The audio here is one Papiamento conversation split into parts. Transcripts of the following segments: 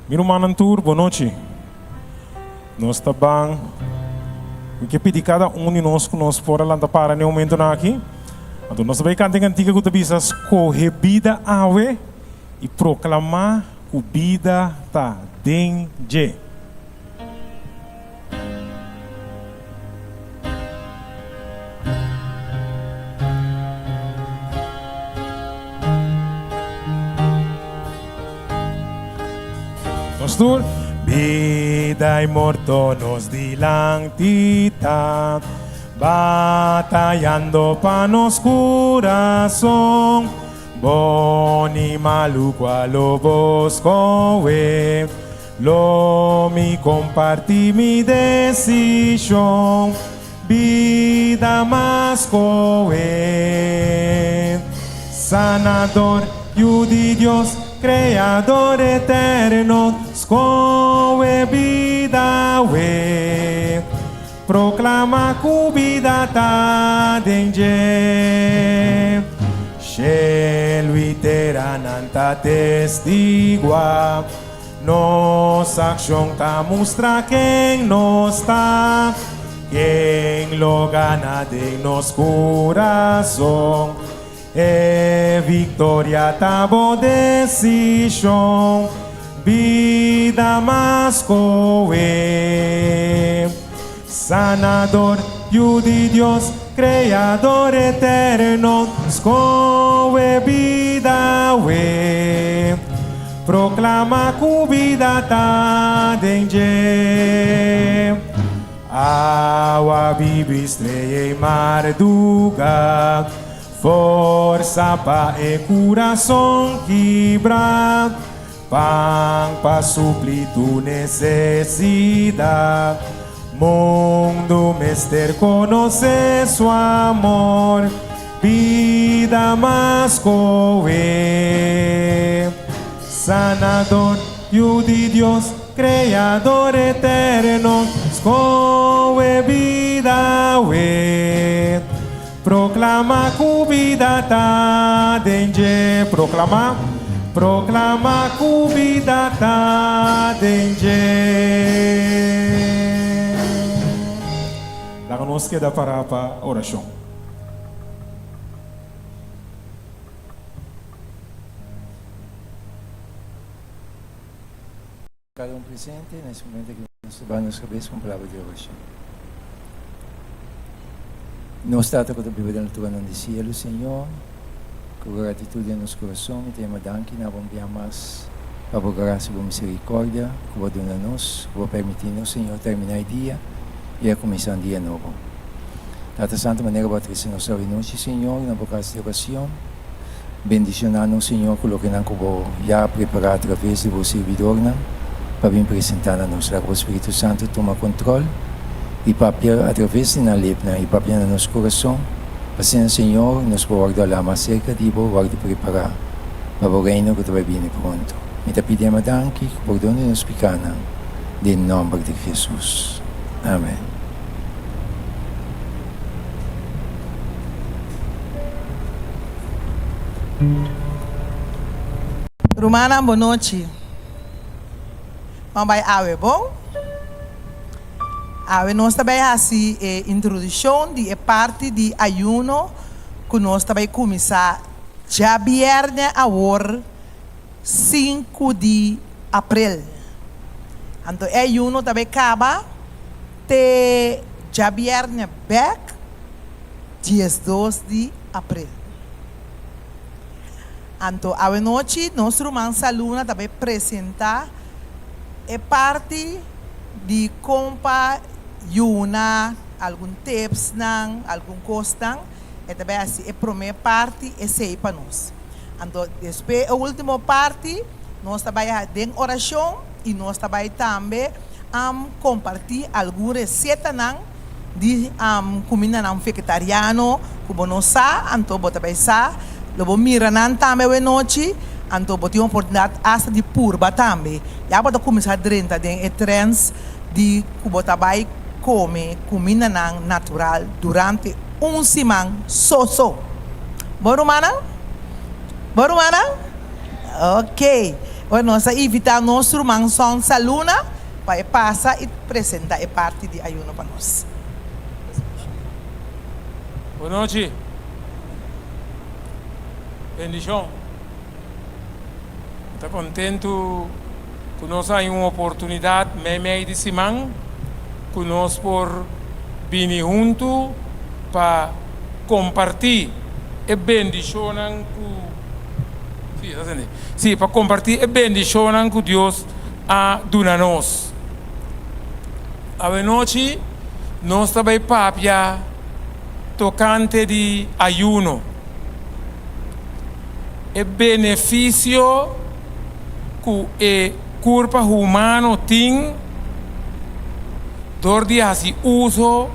Mi rumannan tur, bon nochi. Nos ta ban. Mi ke pidi kada un di nos ku nos por a lanta para na e momentonan aki. Anto nos ta bai kanta e kantika ku ta bisa, Skohe bida awe i proklamá ku bida ta den dje. Nos tur. Bida i morto nos dilanti ta, batayando pa nos kurason. Bon i malu kua lo bo skohe? Lo mi kompartí mi desishon, bida mas koe. Sanador, Yu di Dios, Kreador eterno, skohe bida awe. Proklama ku bida ta den dje. Shelu i tera nan ta testigua. Nos akshon ta mustra ken nos ta, ken lo gana den nos kurason. E viktoria ta bo desishon, bida mas koe. Sanador, Yu di Dios, Kreador eterno, skohe bida awe. Proklama ku bida ta den dje. Awa bibi strea i marduga, forsa pa e kurason kibra. Pan pa supli tu nesesidat. Mundu mester konosé su amor, bida mas koe. Sanador, Yu di Dios, Kreador eterno, skohe bida awe. Proklama ku bida ta den dje. Proklama, proklama ku bida ta den dje. Laga nos keda pará pa orashon. Cada un presente na es momento aki nos ta baha nos cabes pa un palabra di oracion. Nos Tata cu ta biba den altuanan di cielo, Señor, cu gratitud den nos corazon mi ta yama danki na Bo un bia mas pa Bo gracia y Bo misericordia cu Bo a duna nos, cu Bo a permiti nos, Señor, termina e dia y a cuminsa un dia nobo. Tata Santo, manera Bo a trece nos awe nochi, Señor, na Bo casa di oracion, Bendiciona nos, Señor, cu lokenan cu Bo ya a prepara a traves di Bo sirbidornan pa bin presenta na nos. Laga Bo Spiritu Santo tuma control y papia a traves di nan lepnan y papia na nos curason, pa asina, Señor, nos por wordo ala mas cerca di Bo, wordo prepara pa Bo Reino cu ta bay bini pronto. Mi ta pidi Ama danki cu pordon di nos picanan, den nomber di Jesus. Amen. Rumannan bo nochi. Ban bai awe bon? Awe nos ta bai hasi e introduccion di e parti di ayuno cu nos ta bai cuminsa djabierne awor sinku di april. Anto e ayuno ta bai caba te djabierne bek 12 di april. Anto awenochi nos ruman Saluna ta bay presenta e parti di con pa yuna, algun tipsnan, algun cosnan, e ta bay haci e prome parti esey pa nos. Anto despues e ultimo parti nos ta bay den oracion y nos ta bay tambe comparti algun recetanan di kumindanan vegetariano ku bo no sa, anto bo ta bai sa, lo bo mira nan tambe awenochi, anto bo tin oportunidat asta di purba tambe. Ya bo ta kuminsá drenta den e trends di ku bo ta bai kome kumindanan natural durante un siman so so. Bo rumannan? Bo rumannan? Ok. Ora nos a invitá nos ruman Son Saluna pa e pasa i presentá e parti di ayuno pa nos. Bon nochi. Bendishon. Mi ta kontentu ku nos a haña un oportunidat meimei di siman ku nos por bini huntu pa kompartí e bendishonnan ku Sí, ta sende. Sí, pa kompartí e bendishonnan ku Dios a duna nos. Awenochi nos ta bai papia tokante di ayuno. E benefisio ku e kurpa humano tin dor di hasi uso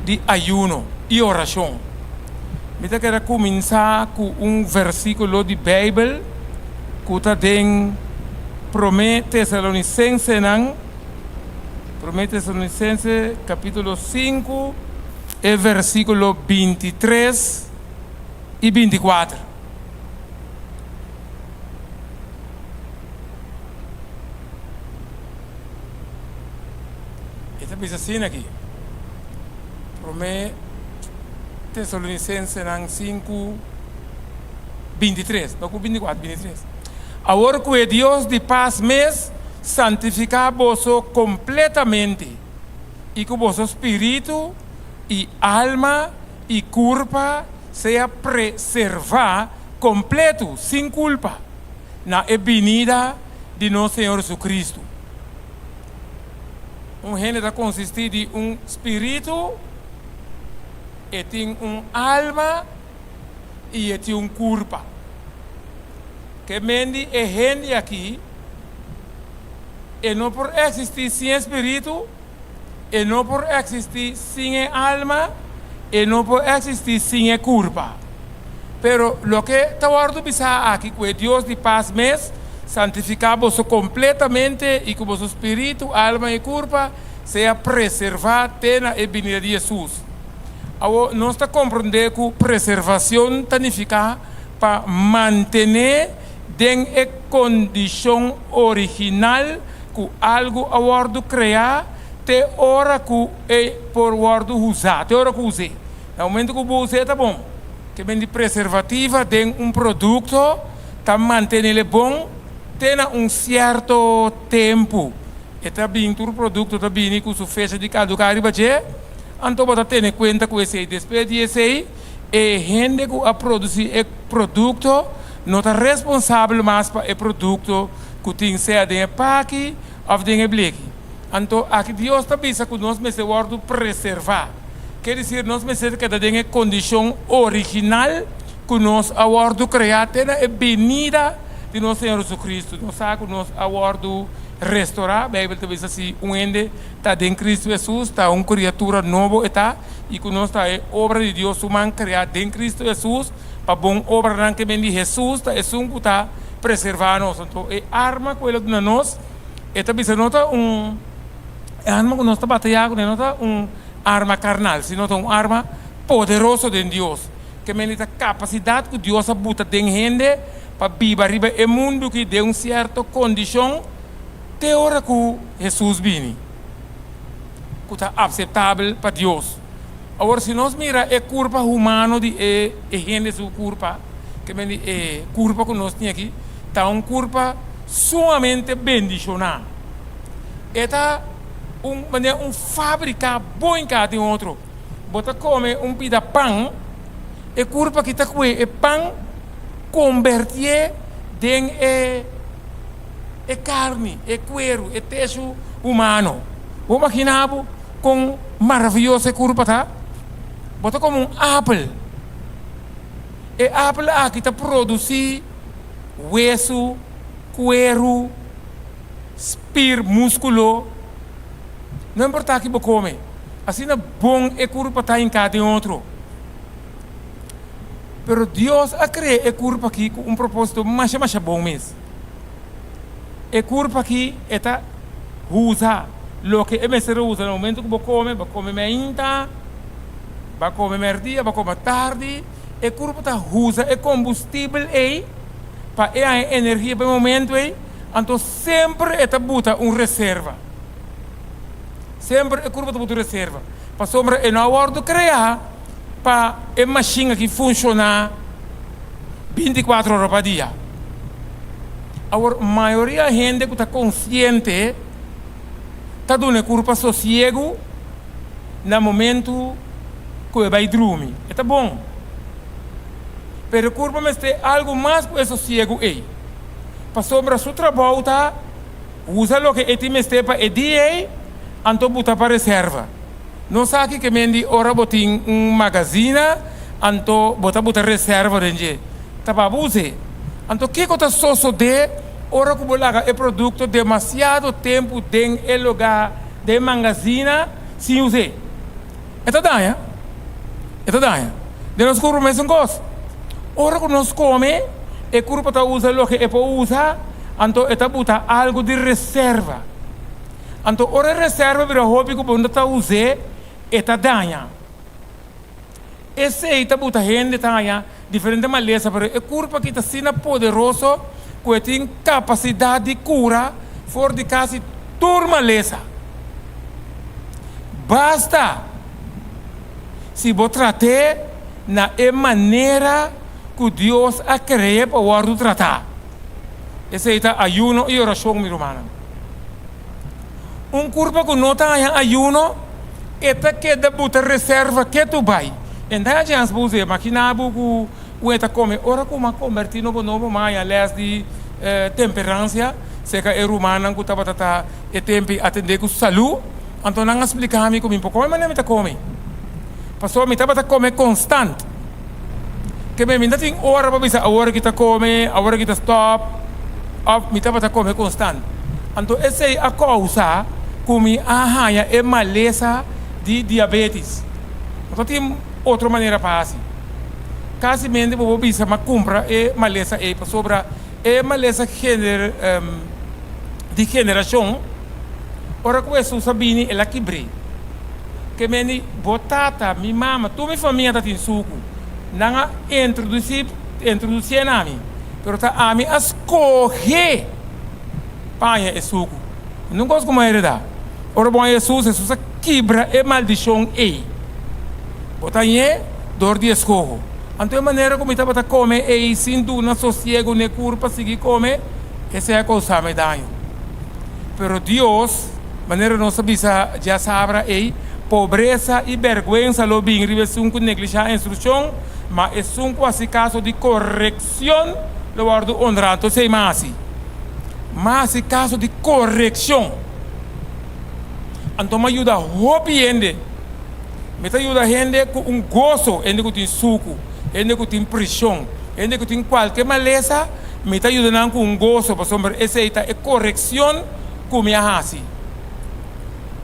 di ayuno i orashon. Mi ta kere kuminsá ku un versíkulo di Beibel ku ta den Promé Tesalonisensenan, Promé Tesalonisense kapítulo 5, e versíkulo 23 i 24. E ta bisa asina aki, Promé Tesalonisensenan 5, 23, no ku 24, 23. Awor ku e Dios di pas mes santifiká boso kompletamente, i ku boso spiritu i alma i kurpa sea preservá kompletu, sin kulpa, na e binida di nos Señor Jesucristo. Un hende ta konsistí di un spiritu, e tin un alma i e tin un kurpa. Ke men di e hende akí, e no por eksistí sin e spiritu, e no por eksistí sin e alma, e no por eksistí sin e kurpa. Pero loke ta wòrdu bisá aki ku e Dios di pas mes santifiká boso kompletamente i ku boso spiritu, alma i kurpa sea preservá te na e binida di Hesus. Awor, nos ta komprondé ku preservacion ta nifiká pa mantené den e kondishon original ku algu a wòrdu kreá te ora ku e por wòrdu usá, te ora ku us'é. Na momento ku bo us'é ta bon. Ke men di preservativa den un produkto ta mantenel'e bon te na un sierto tempu. E ta bin, tur produkto ta bini ku su fecha di kaduká riba dje, anto bo ta tene kuenta ku esei. Despues di esei, e hende ku a produsí e produkto no ta responsabel mas pa e produkto ku tin sea den e paki òf den e bleki. Anto aki Dios ta bisa ku nos mester wòrdu preservá. Ke desir nos mester keda den e kondishon original ku nos a wòrdu kreá te na e binida di nos Señor Jesucristo. Nos sa ku nos a wòrdu restorá. Beibel ta bisa si un hende ta den Cristo Hesus ta un kriatura nobo e ta i ku nos ta e obra di Dios su man kreá den Cristo Hesus pa bon obranan ke ben di Hesus ta esun ku ta preservá nos. Anto e arma ku el a duna nos e ta bisa no ta un e arma ku nos ta batayá kuné no ta un arma karnal sino ta un arma poderoso den Dios ke men di ta kapasidat ku Dios a buta den hende pa biba riba e mundu ki den un sierto kondishon te ora ku Hesus bini, ku ta apseptabel pa Dios. Awor, si nos mira e kurpa humano di e hende su kurpa, ke men di e kurpa ku nos tin aki, ta un kurpa sumamente bendishoná. E ta un manera un fábrika bon hinká den otro. Bo ta kome un pida pan, e kurpa aki ta kue e pan kombertié den e e karni, e kueru, e teshu humano. Bo imaginá bo kon maravioso e kurpa ta? Bo ta kome un apel. E apel aki ta produsí wesu, kueru, spir, múskulo. No importá ki bo kome, asina bon e kurpa ta hinká den otro. Pero Dios a krea e kurpa aki ku un propósito masha masha bon mes. E kurpa aki e ta usa loke e mester a usa na momento ku bo kome, bo kome meinta, bo kome merdia, bo kome tardi, e kurpa ta usa e kombustibel ei. pa e haña energia pa e momento ei, anto semper e ta buta un reserva. Semper e kurpa ta buta un reserva, pasobra e no a wòrdu kreá pa e mashin aki funshoná 24 ora pa dia. Awor, mayoria hende ku ta konsiente ta duna e kurpa sosiegu na momentu ku e bai drumi. E ta bon. Pero e kurpa mester algu mas ku e sosiegu ei. Pasobra su trabou ta usa loke e tin mester pa e dia ei, anto buta pa reserva. Nos sa kiko men di ora bo tin un magazina, anto bo ta buta reserva den dje. Ta pa bo us'é. Anto kiko ta sosodé ora ku bo laga e produkto demasiado tempu den e lugá, den e mangazina, sin us'é? E ta daña. E ta daña. Den nos kurpa mesun kos. Ora ku nos kome, e kurpa ta usa loke e por usa, anto e ta buta algu di reserva. Anto ora e reserva bira hopi ku bo no ta us'é, e ta daña. Esei ta buta hende ta haña diferente malesa, pero e kurpa aki ta asina poderoso ku e tin kapasidat di kura for di kasi tur malesa. Basta si bo trat'é na e manera ku Dios a kre'é pa wòrdu tratá. Esei ta ayuno i orashon, mi rumannan. Un kurpa ku no ta haña ayuno, e ta keda buta reserva ketu bai. E no ta haña chèns pa us'é. Makiná bo ku un e ta kome. Ora ku m'a kombertí nobo nobo, m'a haña lès di temperansia serka e rumannan ku tabata ta e tempu ei atendé ku salú. Anto nan a splika mi ku mi por kome manera mi ta kome. Pasobra mi tabata kome konstant. Ke mi no tin ora pa bisa awor ki ta kome, awor ki ta stòp, òf mi tabata kome konstant. Anto esei a kousa ku mi a haña e malesa di diabetis. No ta tin otro manera pa hasi. Kasi mente bo por bisa mi a kumpra e malesa ei pasobra e malesa gener di generashon ora ku Hesus a bini el a kibr'é. Ke meni bo tata, mi mama, tur mi famia ta tin suku. Nan a introdusí introdusié na mi, pero ta ami a skohe pa haña e suku. No un kos ku mi a heredá. Ora bo haña Hesus, Hesus a kibra e maldishon ei. Bo ta hañ'é dor di eskoho. Anto e manera ku mi tabata kome ei sin duna sosiegu n'e kurpa sigui kome, esei a kousa mi daño. Pero Dios, manera nos a bisa djasabra ei, pobresa i bèrgwensa lo bin riba esun ku neglishá instrukshon, ma esun ku hasi kaso di korekshon lo wòrdu onrá. Anto esei m'a hasi. M'a hasi kaso di korekshon. Anto m'a yuda hopi hende. Mi ta yuda hende ku un goso, hende ku tin suku, hende ku tin prishon, hende ku tin kualke malesa. Mi ta yuda nan ku un goso pasobra esei ta e korekshon ku mi a hasi.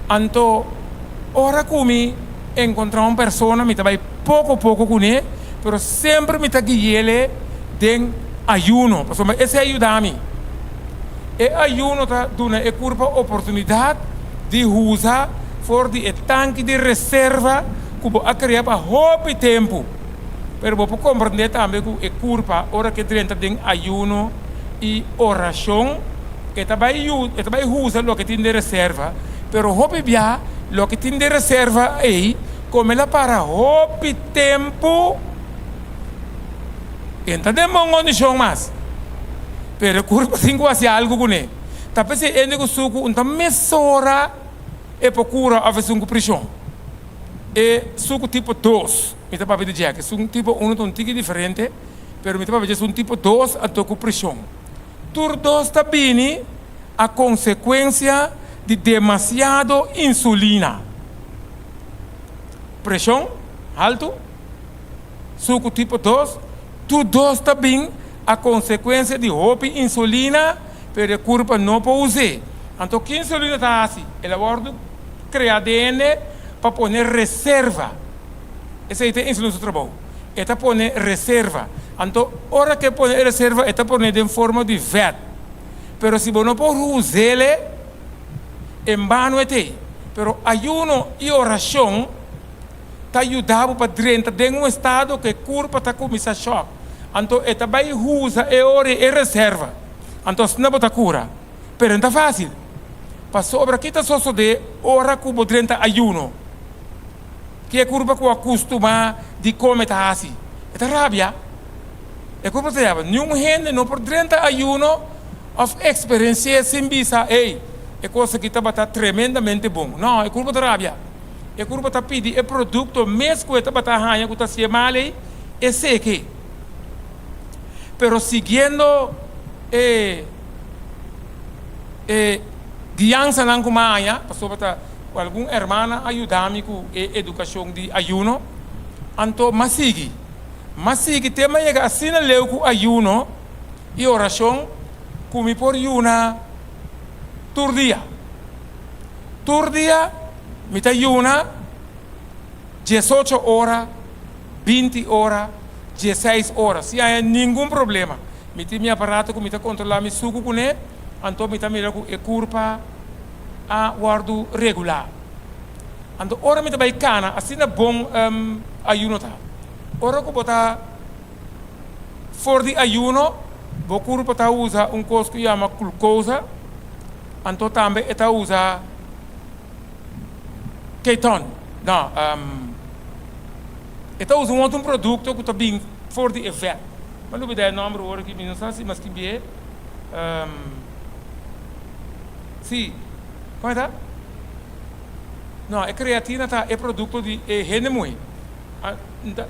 Anto, ora ku mi enkontrá un persona, mi ta bai poko poko kuné, pero semper mi ta gui'el den ayuno, pasobra esei a yuda mi. E ayuno ta duna e kurpa oportunidat di usa for di e tanki di reserva ku bo a krea pa hopi tempu. Pero bo por komprendé tambe ku e kurpa ora ku e drenta den ayuno i orashon, e ta bai yu, e ta bai usa loke tin den reserva, pero hopi bia loke tin den reserva ei kome el a para hopi tempu, e no ta den bon kondishon mas. Pero e kurpa tin ku hasi algu kuné. Ta p'esei hende ku suku un ta mesora e por kura òf esun ku prishon. E suku tipo dos, mi ta papia di dje aki, esun tipo uno ta un tiki diferente, pero mi ta papia dje esun tipo dos anto ku prishon. Tur dos ta bini a konsekuensia di demasiado insulina. Preshon haltu, suku tipo dos, tur dos ta bin a konsekuensia di hopi insulina, pero e kurpa no por us'é. Anto ki insulina ta hasi? El a wòrdu Krea ADN pa pone reserva. Esei ta insulina su trabou. E ta pone reserva. Anto ora ku e pone e reserva e ta pone den forma di vèt. Pero si bo no por us'el en bano e t'ei. Pero ayuno i orashon ta yuda bo pa drenta den un estado ku e kurpa ta kuminsá shòk. Anto e ta bai usa e ora e reserva. Anto asina bo ta kura. Pero no ta fásil. Pasobra ki ta sosodé ora ku bo drenta ayuno? Ki e kurpa ku a kustumá di kome ta hasi? E ta rabia. E kurpa ta yaba. Niun hende no por drenta ayuno òf eksperensi'é sin bisa, Ey, e kos aki tabata tremendamente bon. No, e kurpa ta rabia. E kurpa ta pidi e produkto mes ku e tabata haña ku ta hasié mal ei, e seke. Pero siguiendo e e guiansanan ku mi a haña, pasobra ta ku algun hermana a yuda mi ku e edukashon di ayuno, anto mi a sigui. Mi a sigui te mi a yega asina leu ku ayuno i orashon ku mi por yuna tur dia. Tur dia mi ta yuna diesocho ora, binti ora, dieseis ora, sin haña ningun problema. Mi tin mi aparato ku mi ta kontrolá mi suku kuné, anto mi ta mira ku e kurpa a wòrdu regulá. Anto ora mi ta bai kana, asina bon ayuno ta. Ora ku bo ta for di ayuno, bo kurpa ta usa un kos ku yama glukosa, anto tambe e ta usa keton. No, e ta usa un otro produkto ku ta bin for di e vèt. Mi a lubidá e nòmber awor aki, mi no sa si mi a skibié. Sí, kon e ta? No, e kreatina ta e produkto di e hende muhé.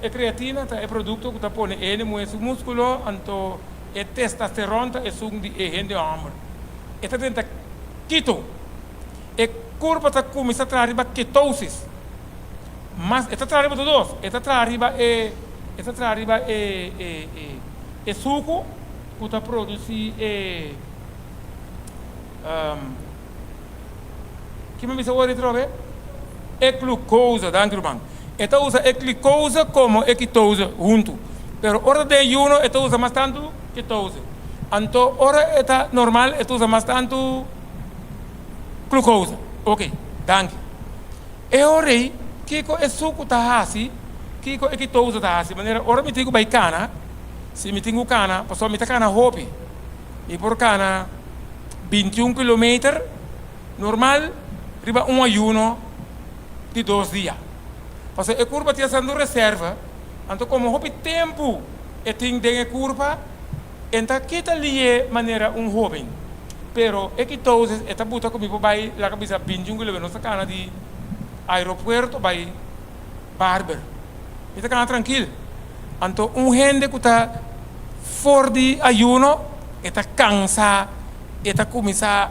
E kreatina ta e produkto ku ta pone e hende muhé su múskulo, anto e testasteron ta esun di e hende hòmber. E ta drenta keto. E kurpa ta kuminsá traha riba ketosis. Mas e ta traha riba tur dos. E ta traha riba e e ta traha riba e e e e suku ku ta produsí e Ki mi bisa wor atrobe? E glukosa, danki ruman. E ta usa e glikosa komo e kitose huntu. Pero ora ta den ayuno e ta usa mas tantu kitose. Anto ora e ta normal e ta usa mas tantu glukosa. Oke, danki. E ora ei, kiko e suku ta hasi, kiko e kitose ta hasi? Manera ora mi tin ku bai kana, si mi tin ku kana, pasobra mi ta kana hopi. Mi por kana 21 kilometer normal riba un ayuno di dos dia. Pasobra e kurpa tin haciendo reserva, anto komo hopi tempu e tin den e kurpa, e ta kita lié manera un hoben. Pero e kitosis e ta buta ku mi por bai laga bisa 21 kilometer, nos ta kana di aeropuerto bai Barber. Mi ta kana trankil. Anto un hende ku ta for di ayuno e ta kansa, e ta kuminsá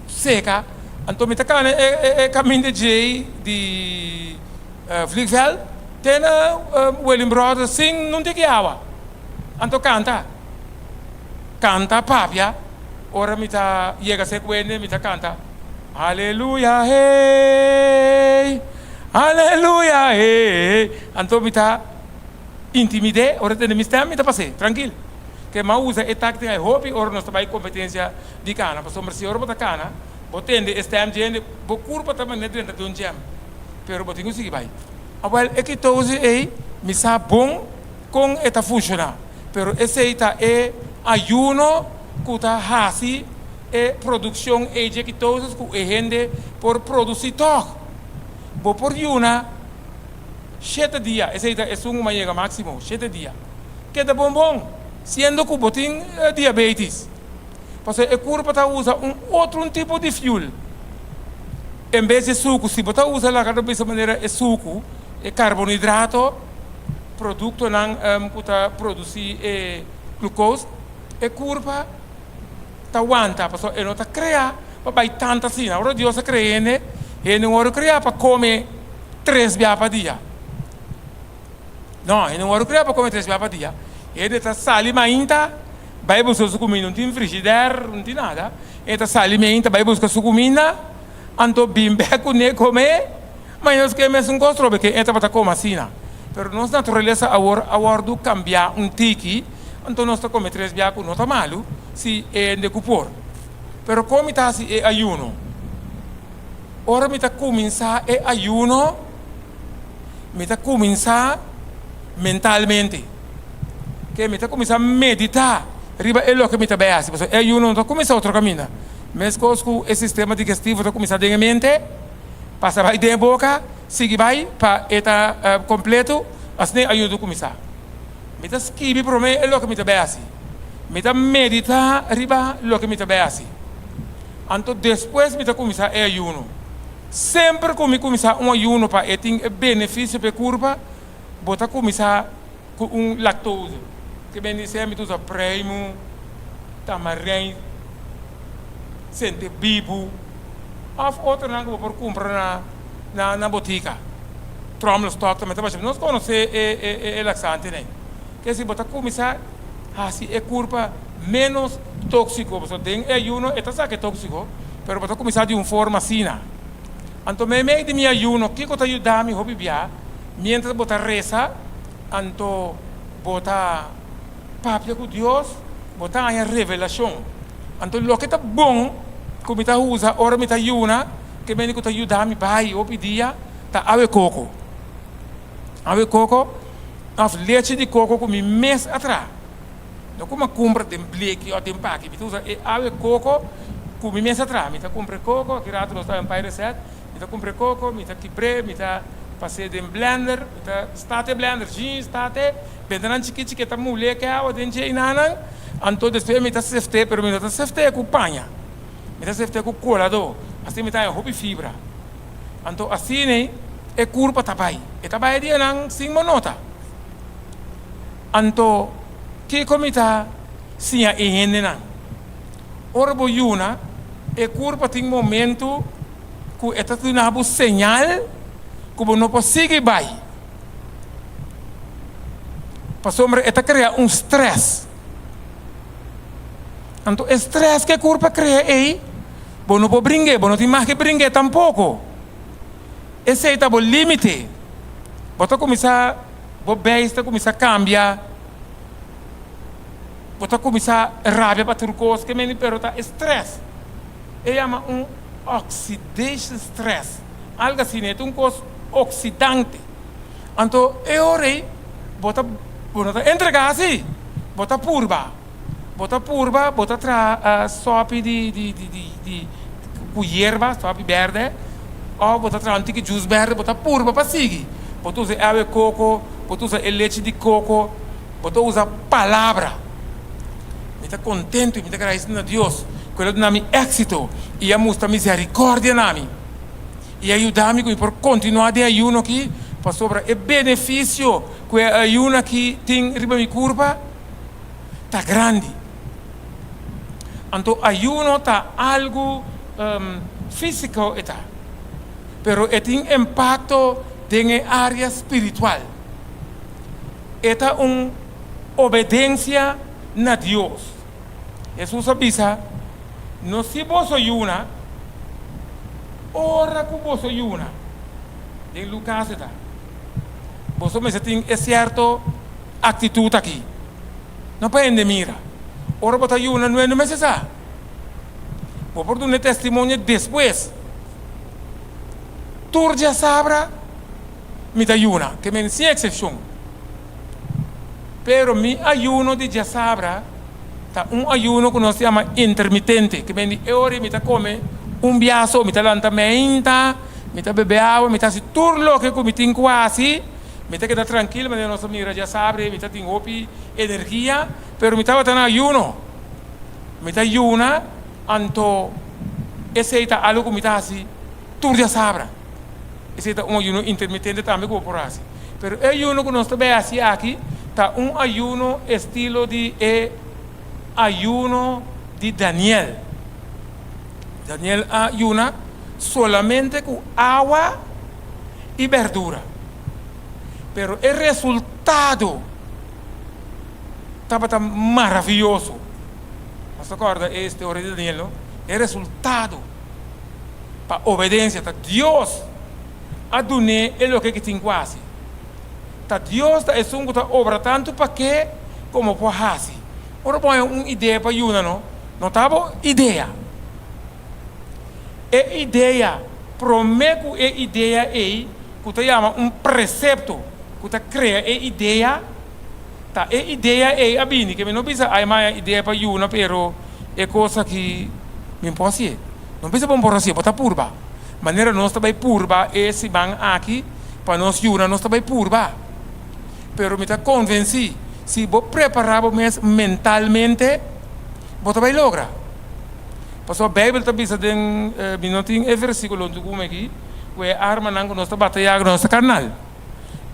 seka. Anto mi ta kana e kaminda djei di vliegveld te na William Brothers sin nun tiki awa. Anto kanta, kanta papia. Ora mi ta yega Sekwende mi ta kanta, Aleluya hey, aleluya hey. Anto mi ta intimid'é, ora tende mi stèm mi ta pas'é trankil. Ke m'a usa e táktika ei hopi ora nos ta bai kompetensia di kana, pasobra si ora bo ta kana, bo tende e stèm dje hende, bo kurpa ta manera drenta den un djèm, pero bo tin ku sigui bai. Awèl, e kitosis ei mi sa bon kon e ta funshoná, pero esei ta e ayuno ku ta hasi e produkshon ei dje kitosis ku e hende por produsí tòg. Bo por yuna shete dia, esei ta esun ku m'a yega máksimo, shete dia. Keda bon bon, siendo ku bo tin diabetis. Pasobra e kurpa ta usa un otro un tipo di fuel en bes di suku. Si bo ta usa laga ta bisa manera e suku, e karbonhidrato, produktonan ku ta produsí e glucose, e kurpa ta wanta pasobra e no ta krea pa bai tantu asina. Ora Dios a krea hende, hende wòrdu krea pa kome tres bia pa dia. No, hende no wòrdu krea pa kome tres bia pa dia. Hende ta sali mainta bai buska su kuminda. No tin frishider, no tin nada. Hende ta sali mainta bai buska su kuminda, anto bin bek kuné kome. Ma nos ke mesun kos trobe ke e tabata kome asina. Pero nos naturalesa awor a wòrdu kambiá un tiki, anto nos ta kome tres bia ku no ta malu si e hende ku por. Pero kon mi ta hasi e ayuno? Ora mi ta kuminsá e ayuno, Mi ta kuminsá mentalmente. Ke mi ta kuminsá meditá riba e loke mi ta bai hasi, pasobra e ayuno no ta kuminsá otro kaminda. Meskos ku e sistema digestivo ta kuminsá den e mente, pasa bai den e boka, sigui bai pa e ta kompleto, asina e ayuno ta kuminsá. Mi ta skibi promé e loke mi ta bai hasi. Mi ta meditá riba loke mi ta bai hasi. Anto despues mi ta kuminsá e ayuno. Semper ku mi kuminsá un ayuno pa e tin e benefisio pa e kurpa, bo ta kuminsá ku un lactose. Ke ben di ser mi ta usa preimu, tamarein, sente bibu of otronan ku bo por kumpra na na na botika. Trommelstock tambe ta basha. Nos konosé e e e laksantenan. Ke si bo ta kuminsá hasi e kurpa ménos tóksiko, pasobra den e ayuno e ta saka e tóksiko, pero bo ta kuminsá di un forma asina. Anto meimei di mi ayuno, kiko ta yuda mi hopi bia? Miéntras bo ta resa, anto bo ta papia ku Dios, bo ta haña revelashon. Anto loke ta bon ku mi ta usa ora mi ta yuna, ke mende ku ta yuda mi bai hopi dia, ta awe koko. Awe koko òf lechi di koko ku mi mes a traha. No ku mi a kumpra den bleki òf den paki. Mi ta usa e awe koko ku mi mes a traha. Mi ta kumpra e koko, aki rato nos ta bai resèt. Mi ta kumpra e koko, mi ta kibr'é, mi ta pas'é den blender, mi ta start e blender, zjin, start e, benta nan chikí chikí, ta mul'é ke awa den dje einanan, anto despues mi ta seft'é, pero mi no ta seft'é ku paña, mi ta seft'é ku koladó, asina mi ta haña hopi fibra. Anto asin'ei e kurpa ta bai, e ta bai e dianan sin bo nota. Anto kiko mi ta siña e hendenan? Ora bo yuna, e kurpa tin momentu ku e ta duna bo señal ku bo no por sigui bai, pasobra e ta krea un strès. Anto e strès ku e kurpa krea ei, bo no por bring'é, bo no tin mag di bring'é tampoko. Esei ta bo límite. Bo ta kuminsá, bo beis ta kuminsá kambia, bo ta kuminsá rabia pa tur kos, ke meni pero ta e strès. E yama un oxidation stress, algo asina, e ta un kos oxidante. Anto e ora ei bo ta bo no ta entrega asi, bo ta purba, bo ta purba, bo ta traha sopi di di di di di ku yerba, sopi berde, of bo ta traha un tiki juice berde, bo ta purba pa sigui. Bo ta usa e awa e koko, bo ta usa e lechi di koko, bo ta usa palabra. Mi ta kontentu i mi ta gradisi na Dios ku el a duna mi éksito i a mustra miserikòrdia na mi i a yuda mi ku mi por kontinuá den ayuno aki, pasobra e benefisio ku e ayuno aki tin riba mi kurpa ta grandi. Anto ayuno ta algu físiko e ta, pero e tin impakto den e área spiritual. E ta un obedensia na Dios. Hesus a bisa, No si boso yuna, ora ku boso yuna, den Lukas e ta, boso mester tin e sierto aktitut aki. No pa hende mira. Ora bo ta yuna, no hende mester sa. Bo por duna e testimonio despues. Tur djasabra mi ta yuna, ke men sin eksepshon. Pero mi ayuno di djasabra ta un ayuno ku nos yama intermitente, ke men di e ora mi ta kome un bia so, mi ta lanta meinta, mi ta bebe awa, mi ta hasi tur loke ku mi tin ku hasi, mi ta keda trankil manera nos ta mira djasabra mi ta tin hopi energia, pero mi tabata na ayuno. Mi ta yuna, anto esei ta algu ku mi ta hasi tur djasabra. Esei ta un ayuno intermitente tambe ku bo por hasi. Pero e ayuno ku nos ta bai hasi aki ta un ayuno estilo di e ayuno di Daniel. Daniel a yuna solamente ku awa i berdura. Pero e resultado tabata maravioso. Nos ta kòrda e historia di Daniel, no? E resultado pa obedensia ta Dios a dun'é e loke ki tin ku hasi. Ta Dios ta esun ku ta obra tantu pa ke komo por hasi. Ora bo haña un idea pa yuna no, no ta bo idea. E idea, promé ku e idea ei, ku ta yama un presepto, ku ta krea e idea, Ta e idea ei a bini, ke mi no bisa ai maya idea pa yuna pero e kos aki mi por hasié. No bisa bo por hasié, bo ta purba. Manera nos ta bai purba e siman aki pa nos yuna nos ta bai purba. Pero mi ta konvensí si bo prepará bo mes mentalmente bo ta bai logra. Pasobra Beibel ta bisa den, mi no tin e versíkulo huntu ku mi aki, ku e armanan ku nos ta batayá ku nos ta karnal.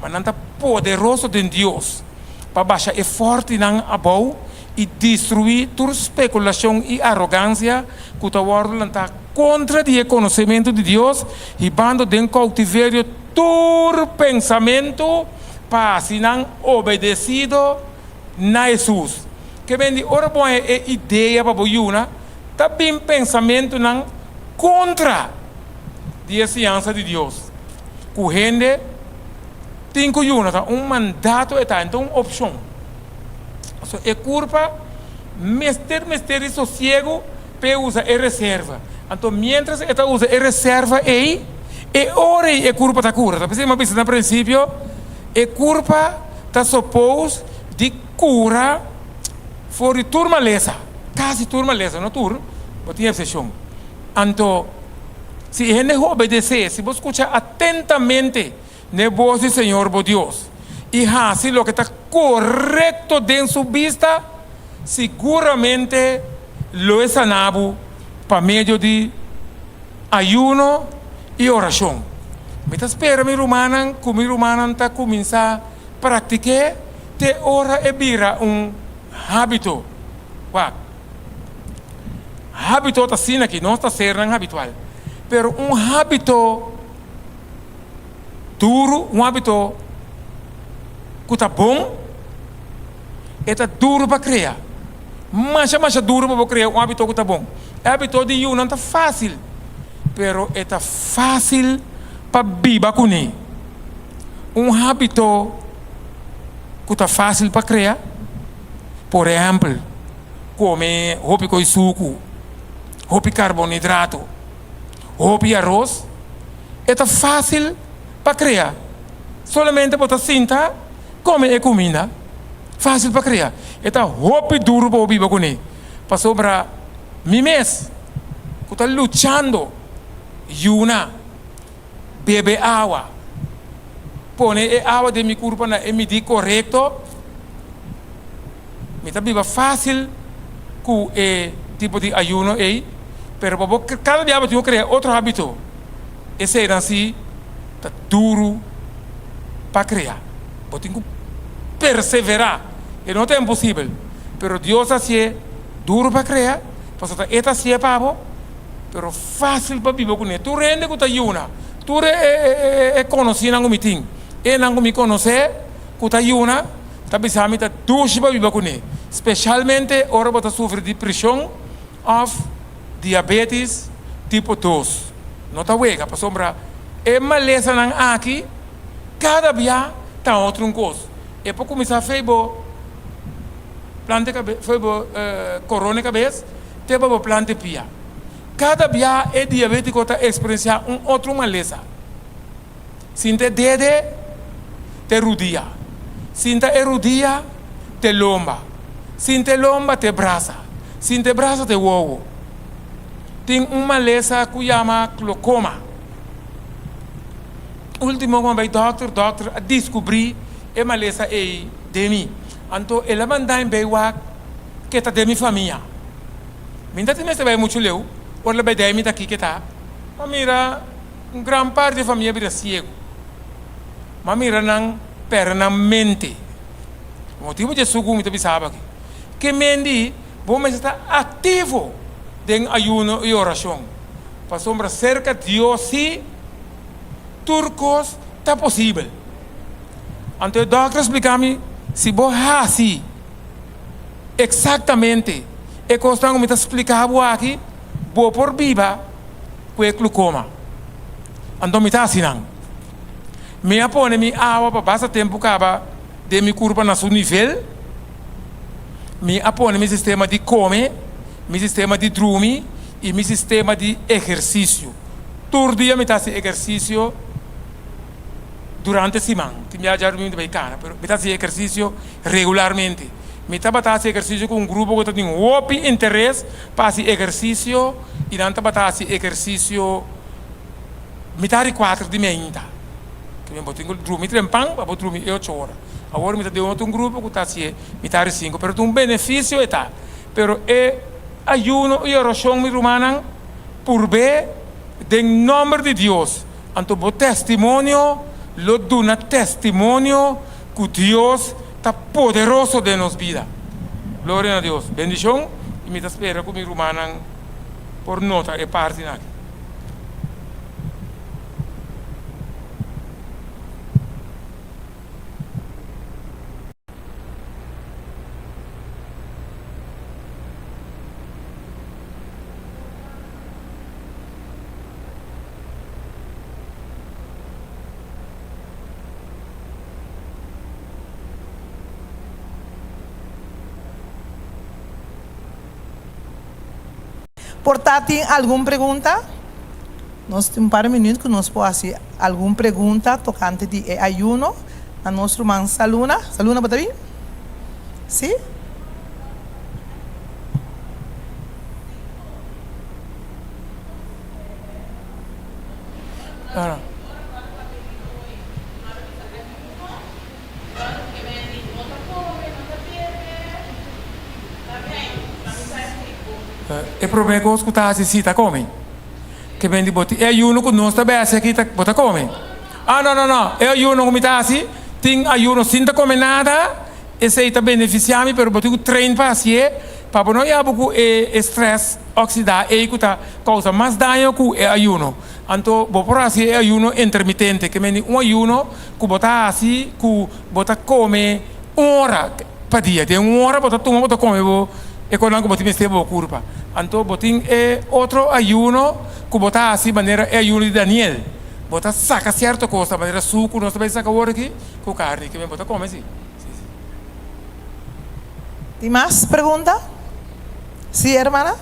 Ma nan ta poderoso den Dios pa basha e fòrtinan abou i destruí tur spekulashon i arogansia ku ta wòrdu lantá kontra di e konosementu di Dios, hibando den koutiverio tur pensamentu pa hasi nan obedesido na Hesus. Ke men di ora bo haña e idea pa bo yuna, ta bin pensamentunan kontra di e siñansa di Dios. Ku hende tin ku yuna ta un mandato e ta, e no ta un opshon. Pasobra e kurpa mester mester di sosiegu pa e usa e reserva. Anto miéntras e ta usa e reserva ei, e ora ei e kurpa ta kura. Ta p'esei mi a bisa na prinsipio, e kurpa ta sopos di kura for di tur malesa, kasi tur malesa, no tur, bo tin eksepshon. Anto, si e hende obedesé, si bo skucha atentamente n'e bos di Señor bo Dios i hasi loke ta korekto den su bista, siguramente lo e sana bo pa medio di ayuno i orashon. Mi ta spera mi rumannan ku mi rumannan ta kuminsá praktik'é te ora e bira un hábito. Wak. Hábito ta asina ki nos ta sernan habitual. Pero un hábito duru, un hábito ku ta bon, e ta duru pa krea. Masha masha duru pa bo krea un hábito ku ta bon. E hábito di yunan ta fásil, pero e ta fásil pa biba kuné. Un hábito ku ta fásil pa krea, por ehèmpel, kome hopi koi suku, hopi karbonidrato, hopi aros, e ta fásil pa krea. Solamente bo ta sinta kome e kuminda, fásil pa krea. E ta hopi duru pa bo biba kuné, pasobra mi mes ku ta luchando yuna, bebe awa, pone e awa den mi kurpa na e midí korekto, Mi ta biba fásil ku e tipo di ayuno ei, pero pa bo kada bia bo tin ku krea otro hábito. Eseinan sí ta duru pa krea. Bo tin ku perseverá. E no ta imposibel, pero Dios a hasié duru pa krea, pasobra ta E ta hasié pa bo, pero fásil pa biba kuné. Tur hende ku ta yuna, tur e konosínan ku mi tin, enan ku mi konosé ku ta yuna, Ta bisa mi ta dushi pa biba kuné, speshalmente ora bo ta sufri di preshon òf diabetis tipo dos. No ta wega, pasobra e malesanan aki kada bia ta otro un kos. E por kuminsá fei bo planta kabe, fei bo korona e kabes te pa bo planta e pia. Kada bia e diabetiko ta eksperensiá un otro malesa. Sinta e dede te rudia. Sinta e rudia te lomba. Sinta e lomba te brasa. Sinta e brasa te wowo. Tin un malesa ku yama klokoma. Ultimo ku mi a bai dòkter, dòkter a diskubrí e malesa ei den mi. Anto el a manda mi bai wak ke ta den mi famia. Mi no ta tin mester bai muchu leu, ora el a bai den mi ta kiko ta. Mi a mira. Un gran parti di e famia bira siegu. M'a mira nan pèrdè nan mente. E motibu dje suku mi ta bisa bo aki, ke mendi bo mester ta aktivo den ayuno i orashon, pasobra serka Dios sí tur kos ta posibel. Anto e dòkter a splika mi, si bo hasi eksaktamente e kosnan ku mi ta splika bo aki, bo por biba ku e klukoma. Anto mi ta hasi nan. Mi a pone mi awa pa basta tempu kaba den mi kurpa na su nivel. Mi a pone mi sistema di kome, mi sistema di drumi i mi sistema di ehersisio. Tur dia mi ta hasi ehersisio durante siman. bia djadumingu mi ta bai kana, pero mi ta hasi ehersisio regularmente. Mi tabata hasi ehersisio ku un grupo ku ta tin hopi interes pa hasi ehersisio i nan tabata hasi ehersisio mitar di kuater di meinta. Ke men bo tin ku drumi trempan pa bo drumi e ocho ora. Awor mi ta den otro un grupo ku ta hasié mitar di sinku, pero ta un benefisio e ta. Pero e ayuno i orashon mi rumannan purb'é den nòmber di Dios, anto bo testimonio lo duna testimonio ku Dios ta poderoso den nos bida. Gloria na Dios. Bendishon i mi ta spera ku mi rumannan por nota e partinan aki. Por ta tin algun pregunta? Nos tin un par di minuut ku nos por hasi algun pregunta tokante di e ayuno na nos ruman Saluna. Saluna bo ta bin? Si? E prome kos ku ta hasi si ta kome. Ke men di bo tin e ayuno ku nos ta bese aki ta bo ta kome. Ah no no no e ayuno ku mi ta hasi tin ayuno sin ta kome nada esei ta benefisia mi pero bo tin ku train pa hasié pa bo no yaba ku e stress oxida ei ku ta kousa mas daño ku e ayuno. Anto bo por hasi e ayuno intermitente, ke mende un ayuno ku bo ta hasi ku bo ta kome un ora pa dia. Den un ora bo ta tuma bo ta kome bo e kosnan ku bo tin mester pa bo kurpa. Anto bo tin e otro ayuno ku bo ta hasi manera e ayuno di Daniel. Bo ta saka sierto kos, manera suku nos ta bai saka awor aki ku karni, ke men bo ta kome si. Tin mas pregunta? Si, hermana?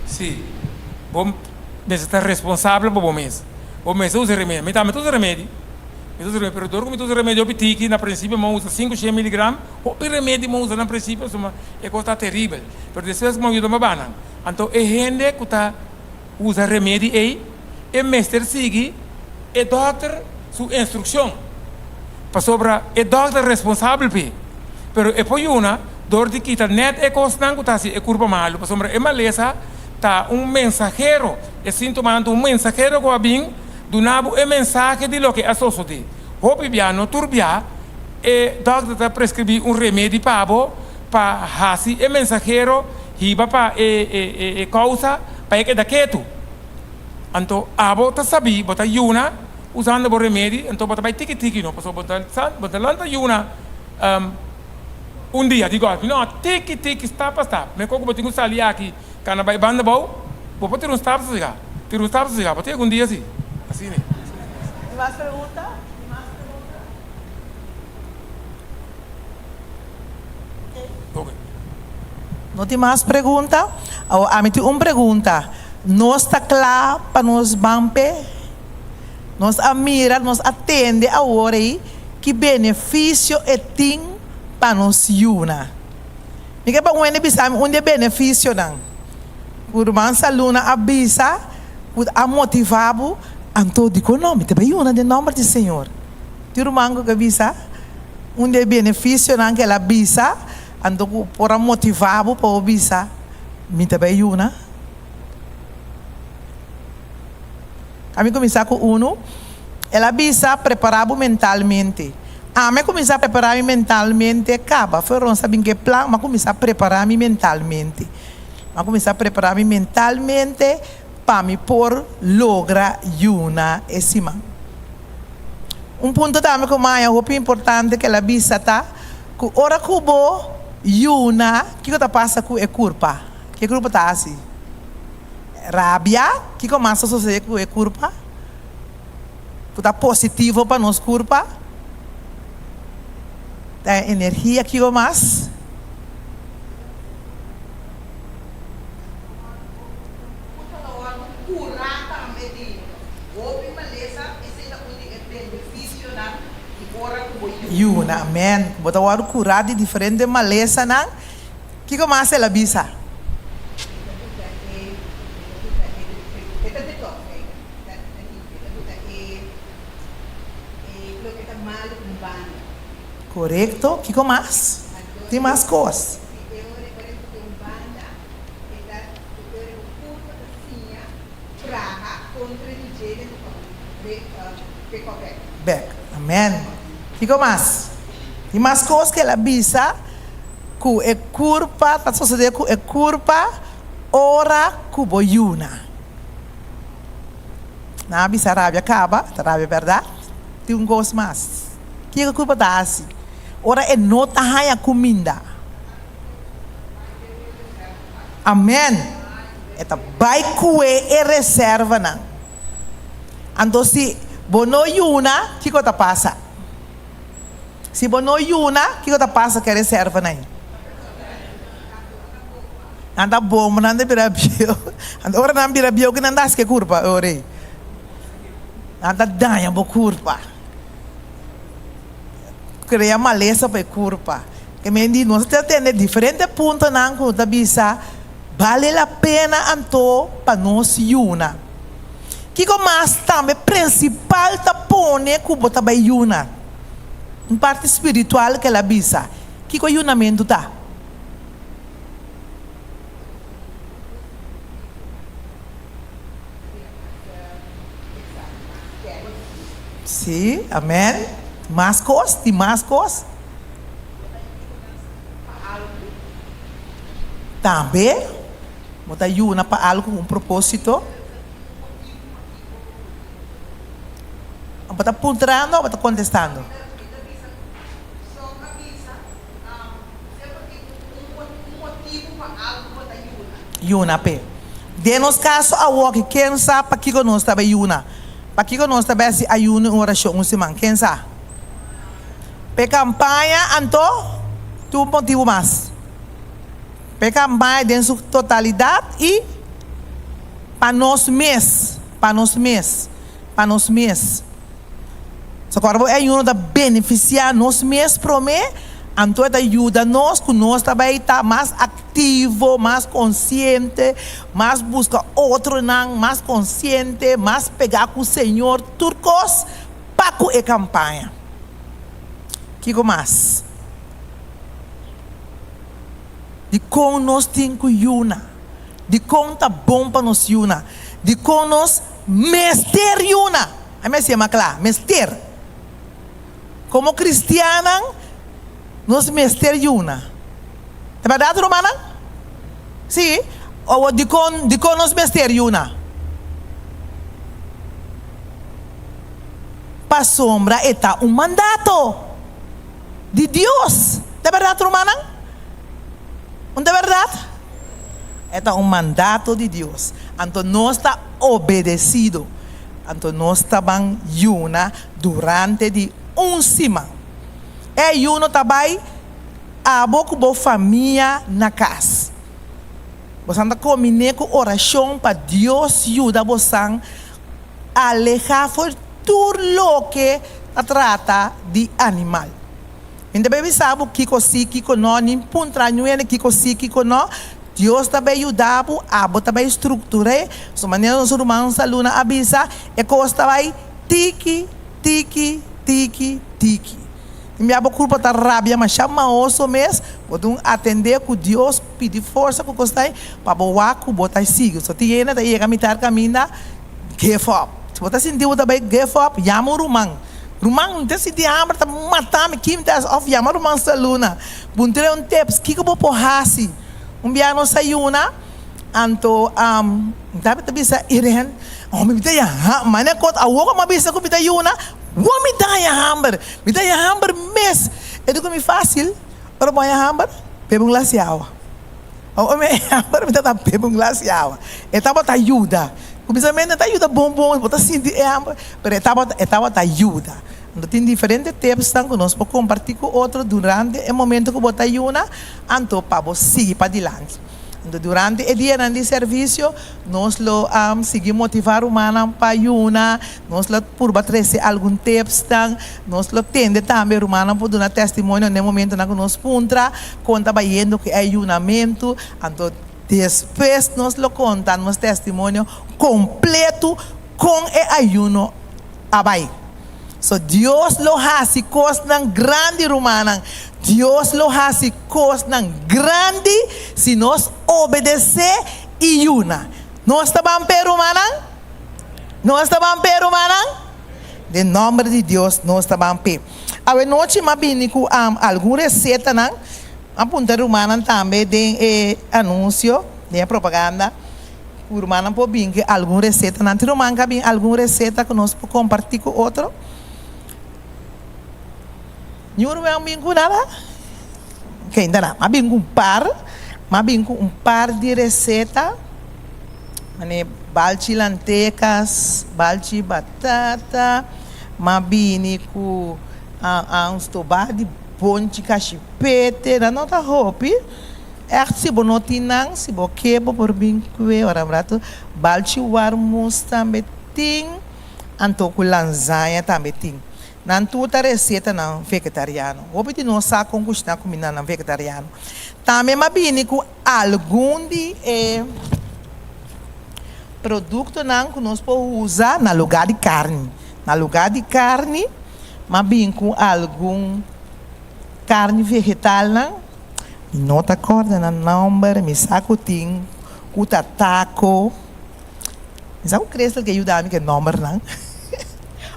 Si, bo mester ta responsabel pa bo mes. Bo mester usa remedi. Mi tambe ta usa remedi. Mi ta usa remedi, pero dor ku mi ta usa remedi hopi tiki, na prinsipio mi a usa sinku shen miligram, hopi remedi mi a usa na prinsipio, suma e kos ta teribel. Pero despues ku mi a yuda mi a banan. Anto e hende ku ta usa remedi ei, e mester sigui e dòkter su instrukshon, pasobra e dòkter responsabel p'e. Pero e por yuna dor di kita nèt e kosnan ku ta hasi e kurpa malu, pasobra e malesa ta un mensahero, e síntomanan ta un mensahero ku a bin duna bo e mensahe di loke a sosodé. Hopi bia, no tur bia, e dòkter ta preskribí un remedi pa bo pa hasi e mensahero hiba pa e kousa pa e keda ketu. Anto abo ta sabí bo ta yuna usando bo remedi, anto bo ta bai tiki tiki no, pasobra bo ta sa bo ta lanta yuna un dia di gòlpi no, tiki tiki stap pa stap. Mekor ku bo tin ku sali aki kana bai banda abou, bo por tira un stap sosegá, tira un stap sosegá, bo ta yega un dia si, asina. Tin mas pregunta? Tin mas pregunta? No tin mas pregunta? Awor ami tin un pregunta. Nos ta kla pa nos ban p'e? Nos a mira, nos a tende awor ei ki benefisio e tin pa nos yunan. Mi ke pa un hende bisa mi un di e benefisionan ku ruman Saluna a bisa ku a motivá bo, anto dikon no mi ta bai yuna den nòmber di Señor. Tin ruman ku ke bisa? Un di e benefisionan ku el a bisa, anto ku por a motivá bo pa bo bisa, Mi ta bai yuna. Ami kuminsá ku unu. El a bisa, Prepará bo mentalmente. Ami a kuminsá prepará mi mentalmente kaba. Fueron sa bin ku e plan, mi a kuminsá prepará mi mentalmente. Mi a kuminsá prepará mi mentalmente pa mi por logra yuna e siman. Un punto tambe ku maya hopi importante ku el a bisa ta ku ora ku bo yuna kiko ta pasa ku e kurpa? Ke kurpa ta hasi? Rabia? Kiko mas ta sosode ku e kurpa ku ta positivo pa nos kurpa? Ta energia kiko mas? Yuna, amen. Bo ta wòrdu kurá di diferente malesanan. Kiko mas el a bisa? Korekto. Kiko mas? Tin mas kos. Bek. Amen. Kiko mas? Tin mas kos ku el a bisa ku e kurpa ta sosodé ku e kurpa ora ku bo yuna. Nan a bisa rabia kaba, ta rabia bèrdat? Tin un kos mas. Kiko e kurpa ta hasi ora e no ta haña kuminda? Amen. E ta bai kue e reservanan. Anto si bo no yuna, kiko ta pasa? Si bo no yuna, kiko ta pasa ku e reservanan ei? Nan ta bomba, nan ta bira bieu. Anto ora nan bira bieu, ke nan ta hasi ku e kurpa e ora ei? Nan ta daña bo kurpa. Krea malesa pa e kurpa. Ke men di nos ta tende diferente puntonan ku ta bisa bale la pena anto pa nos yuna. Kiko mas tambe prinsipal ta pone ku bo ta bai yuna? Un parti spiritual ku el a bisa. Kiko yunamentu ta? Sí, amèn. Mas kos? Tin mas kos? Tambe, bo ta yuna pa algu ku un propósito. Bo ta puntrando o bo ta kontestando? Yuna p'e. Den nos kaso awoki, ken sa pakiko nos ta bai yuna? Pakiko nos ta bai hasi ayuno i orashon un siman? Ken sa? P'e kampaña anto tin un motibu mas. P'e kampaña den su totalidat i pa nos mes, pa nos mes, pa nos mes. Sokor bo e ayuno ta benefisiá nos mes promé, anto e ta yuda nos ku nos ta bai ta mas aktivo, mas konsiente, mas buska otronan, mas konsiente, mas pegá ku Señor, tur kos pa ku e kampaña. Kiko mas? Dikon nos tin ku yuna? Dikon ta bon pa nos yuna? Dikon nos mester yuna? A mi a siña kla, mester. Komo kristiannan, nos mester yuna. Ta bèrdat, rumannan? Sí. Awor, dikon, dikon nos mester yuna? Pasobra e ta un mandato di Dios. Ta bèrdat, rumannan? Un ta bèrdat? E ta un mandato di Dios. Anto nos ta obedesido. Anto nos ta ban yuna durante di un siman. E ayuno ta bai abo ku bo famia na kas. Bosan ta kombiné ku orashon pa Dios yuda bosan Alehá for tur loke ta trata di animal. Mi ta bay bisa bo kiko si, kiko no, ni puntra nuene kiko si, kiko no. Dios ta bay yuda bo, abo ta bay struktur'é. So manera nos ruman Saluna a bisa, e kos ta bay tiki, tiki, tiki, tiki. Tin bia bo kurpa ta rabia masha maoso mes, bo dun atendé ku Dios, pidi forsa ku kos ta ei, pa bo wak ku bo ta sigui. So tin hende ta yega mitar kaminda, give up. Si bo ta sinti bo ta bai give up, yama un ruman. Ruman, mi ta sinti hamber ta mata mi, ki mi ta hasi? Òf yama ruman Saluna, puntr'é un tips, kiko bo por hasi? Un bia nos a yuna, anto mi tabata bisa Irene, oh mi ta ya, mane kot awor ku mi a bisa ku mi ta yuna, Wo mi ta haña hamber, mi ta haña hamber mes. E di ku mi fásil, ora bo haña hamber, bebe un glas di awa. Ora mi haña hamber, mi ta bebe un glas di awa. E tabata yuda. Kuminsamentu e ta yuda bon bon, bo ta sinti e hamber, pero e tabata e tabata yuda. Anto tin diferente tipsnan ku nos por kompartí ku otro durante e momento ku bo ta yuna, anto pa bo sigui padilanti. Anto durante e dianan di servisio nos lo sigui motivá rumannan pa yuna, nos lo purba trese algun tipsnan, nos lo tende tambe rumannan por duna testimonio na e momentonan ku nos puntra kon ta bayendo ku e yunamentu. Anto despues nos lo konta nos testimonio kompleto kon e ayuno a bai. So Dios lo hasi kosnan grandi rumannan, Dios lo hasi kosnan grandi si nos obedesé i yuna. Nos ta ban p'e rumannan? Nos ta ban p'e rumannan? Den nòmber di Dios nos ta ban p'e. Awe nochi m'a bini ku algun resetanan, m'a punta rumannan tambe den e anunsio, den e propaganda. Ku rumannan por bin ku algun reseta. Nan tin ruman ku a bin algun reseta ku nos por kompartí ku otro? Niun ruman bin ku nada? Oke, inta nan. M'a bin ku un par. M'a bin ku un par di reseta. Manera balchi lantekas, balchi batata. M'a bini ku un stobá di bonchi kashipete. Nan no ta hopi. Ègt si bo no tin nan, si bo ke bo por bin kue ora un ratu. Balchi warmus tambe tin, anto ku lanzaña tambe tin. Nan tur ta resetanan vegetariano. Hopi di nos sa kon kushiná kumindanan vegetariano. Tambe m'a bini ku algun di e produktonan ku nos por usa na lugá di karni. Na lugá di karni m'a bin ku algun karni vegetalnan. Mi no ta kòrda nan nòmber, mi sa ku tin ku ta Taco, mi sa ku Crystal ke yuda mi ku e nòmbernan.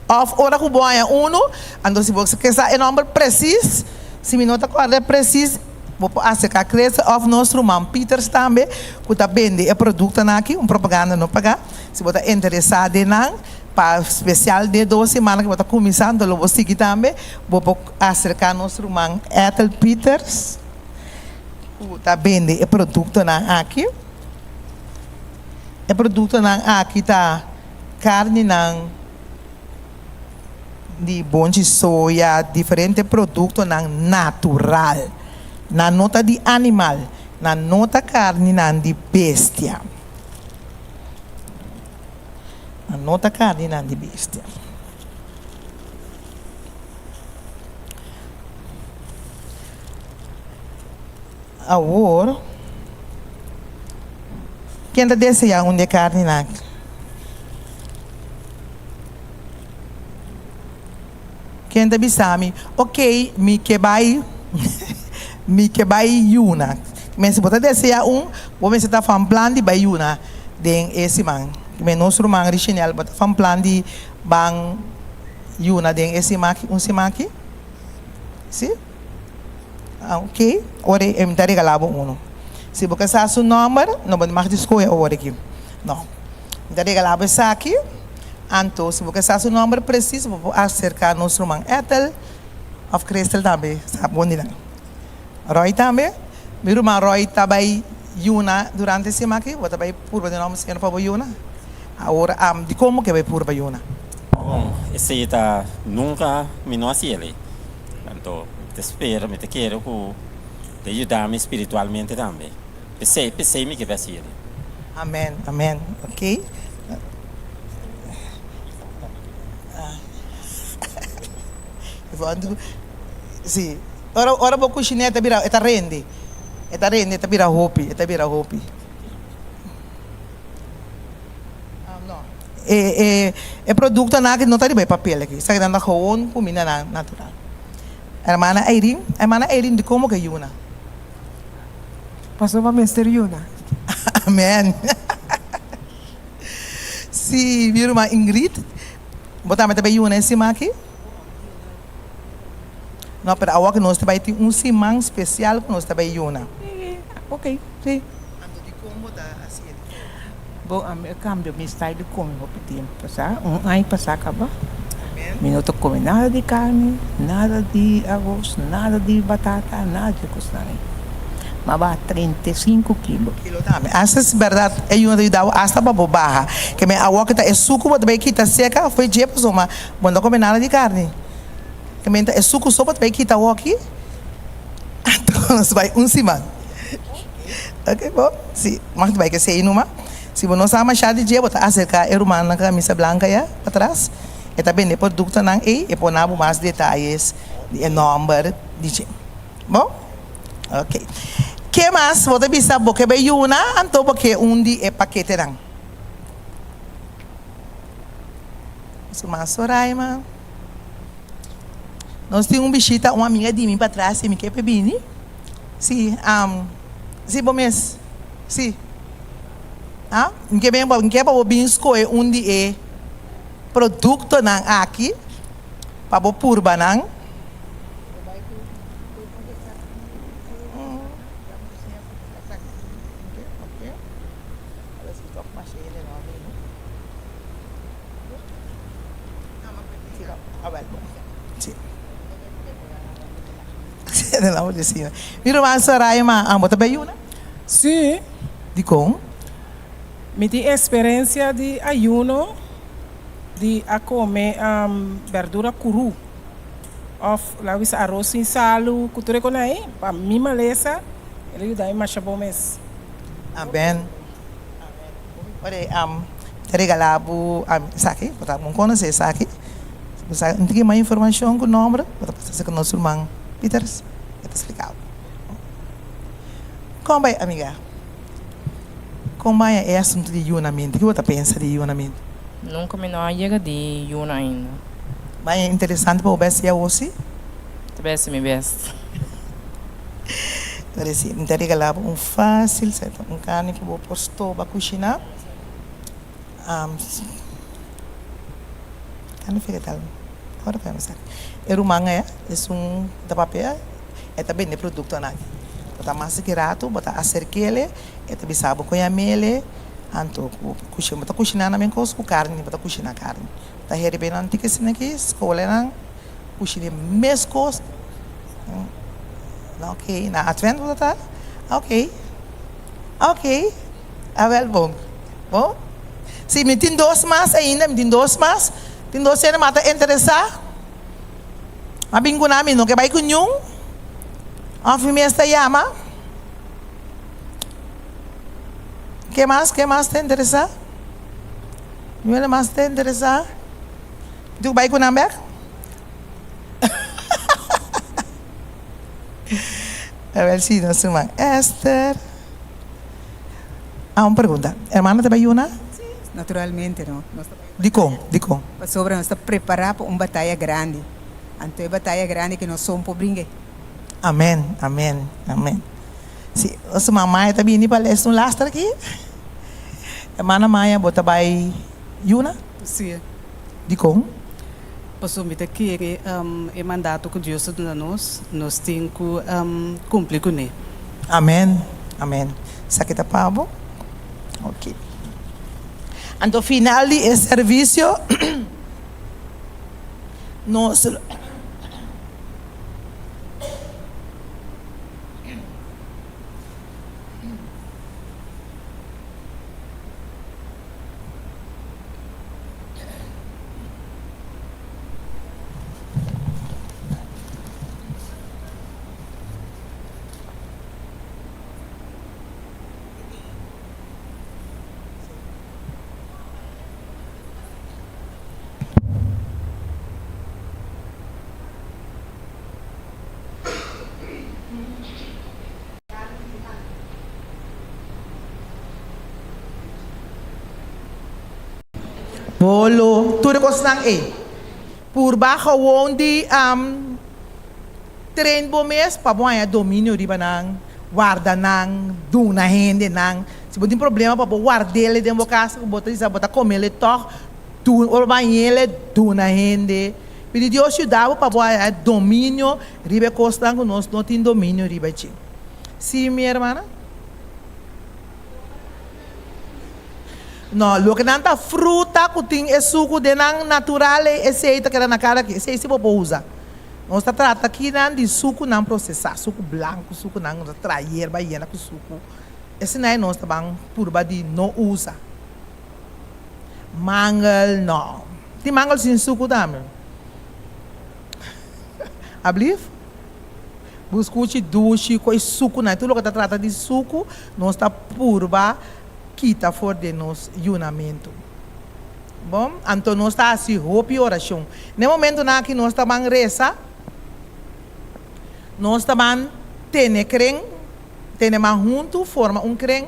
Òf ora ku bo haña unu, anto si bo ke sa e nòmber presis, si mi no ta kòrda presis, bo por aserká Crystal òf nos ruman Pieters tambe ku ta bende e produktonan aki, un propaganda no pagá, si bo ta interesá den nan, pa spesial den dos simana ku bo ta kuminsá, anto lo bo sigui tambe, bo por Aserká nos ruman Ethel Peters ku ta bende e produktonan aki. E produktonan aki ta karninan di bonchi soya, diferente produktonan natural. Nan no ta di animal, nan no ta karninan di bestia. Nan no ta karninan di bestia. Awor, ken ta deseá un di e karninan aki? Ken ta bisa mi, Okey, mi ke bai, mi ke bai yuna. Men si bo ta deseá un, bo mester ta fan plan di bai yuna den e siman. Men nos ruman Richinel bo ta fan plan di ban yuna den e siman aki, un siman aki? Si? Ah, ok. Ora e mi ta regalá bo uno. Si bo ke sa su nòmber, no bo mag di skohe awor aki. No. Mi ta regalá bo esaki. Anto, si bo ke sa su nòmber presis, bo por aserká nos ruman Ethel òf Christel tambe sa bon di nan. Roy tambe. Mi ruman Roy ta bai yuna durante e siman aki. Bo ta bai purba di nòmber Señor pa bo yuna? Awor, dikon bo ke bai purba yuna? Bon, esei ta nunka mi no hasi elei. Anto, mi ta spera, mi ta kere ku ta yuda mi spiritualmente tambe. P'esei, p'esei mi ke bai hasi elei. Amen, amen. Ok. Si. Ora, ora bo kushiné e ta bira, e ta rende. E ta rende, e ta bira hopi, e ta bira hopi. E, e, e produktonan aki no ta riba e papel aki. Esakinan ta gewoon kumindanan natural. Hermana Eirin, hermana Eirin, dikon bo ke yuna? Pasobra mester yuna. Amen. Si, mi ruman Ingrid, bo tambe ta bai yuna e siman aki? No, pero awor ku nos ta bai tin un siman spesial ku nos ta bai yuna. Ok, si. Anto dikon bo ta hasi e dikon? Bo, ami a kambia mi style di kome hopi tempu pasá, un aña pasá kaba. Mi no ta kome nada di karni, nada di aros, nada di batata, nada di e kosnan ei. Mi a baha 35 kilo. Kilo tambe. Asta si bèrdat e yuna ta yuda bo asta pa bo baha. Ke men awor ku ta e suku bo ta bai kita seka fo'i dje pasobra bo no ta kome nada di karni. Ke men ta e suku so bo ta bai kita awoki. Anto nos bai un siman. Ok bo? Si, mag di bai ku esei numa. Si bo no sa mashá di dje, bo ta aserká e rumannan ku kamisa blanka ya patras. E ta bende produktonan ei, e por na bo mas detayes di e nòmber di dje. Bo? Ok. Ke mas bo ta bisa bo ke bai yuna, anto bo ke un di e paketenan. Su mas Soraima. Nos tin un bishita, un amiga di mi patras i mi ke pa e bini. Si, si bo mes. Si. Ah, mi ke ben, mi ke pa bo bin skohe un di e produktonan aki pa bo purba nan. Mi ruman Soraima, abo ta bay yuna? Sí. Dikon? Mi tin experiencia di ayuno di a come berdura curu of laga bisa aros sin salu cu tur e con ahi pa mi malesa el a yuda mi masha bon mes. Amen. Ora e ta regala bo esaki, bo ta bon conoce esaki. Si bo sa un tiki mas informacion cu nomber, bo ta pasa esaki nos ruman Pieters, e ta splica bo. Con bay amiga? Con bay e asunto di yunamento? Kico bo ta pensa di yunamento? Nunca mi no a yega di yuna ainda. Bay e interesante pa bo bay haci awor si? Ta bay haci mi best. Ora si, mi ta regala bo un facil, sa ta un carni cu bo por stoba cushina. Carni vegetal, ora ta yama esaki. E ruman aya, esun ta papia, e ta bende productonan aki. Bo ta masa ki rato, bo ta acerkele, e ta bisa bo con yamele, anto cu bo por cushina. Bo ta cushina nan mencos cu carni, bo ta cushina carni. Bo ta herbe nan tiki asina aki, scolenan, cushina mescos. Ok, na Advent bo ta ta? Ok, ok, awel bon, bon. Si, mi tin dos mas ainda, mi tin dos mas, tin dos hende mas ta interesá. A bin ku nan, mi no ke bai ku niun, òf mi mes ta yama. Ke mas, ke mas ta interesá? Niun hende mas ta interesá? Mi tin ku bai ku nan bèk? Awel si nos ruman Esther. Ah, un pregunta. Hermana ta bai yuna? Sí, naturalmente no. Nos ta bai un Dikon? bataya. Dikon? Pasobra nos ta prepará pa un bataya grandi. Anto e bataya grandi ke nos son por bring'é. Amen, amen, amen. Sí, nos ruman Maya ta bini pa les un laster aki. Hermana Maya, bo ta bai yuna? Sí. Dikon? Pasobra mi ta kere e mandato ku Dios a duna nos, nos tin ku kumpli kuné. Amen, amen. Esaki ta pa bo? Ok. Anto final di e servisio nos. Bolo, tur e kosnan ei. Purba gewoon di train bo mes pa bo haña dominio riba nan, warda nan, duna hendenan. Si bo tin problema pa bo ward'el den bo kas, bo ta bisa bo ta kom'el tòg, duna, ora bo bañ'el, duna hende. Pidi Dios yuda bo pa bo haña dominio riba e kosnan ku nos no tin dominio riba dje. Sí, mi hermana? No, loke nan ta fruta ku tin e suku den nan natural ei, esei ta keda na kara aki, esei si bo por usa. Nos ta trata akinan di sukunan prosesá, suku blanku, sukunan ku ta traha yerba yena ku suku. Esei nos ta ban purba di no usa. Mangel, no. Tin mangel sin suku tambe. Ablief? Buskuchi dushi ku e sukunan, tur loke ta trata di suku, nos ta purba kita for den nos yunamentu. Bon, anto nos ta hasi hopi orashon. Na e momentunan aki nos ta ban resa, nos ta ban tene kren, tene man huntu, forma un kren,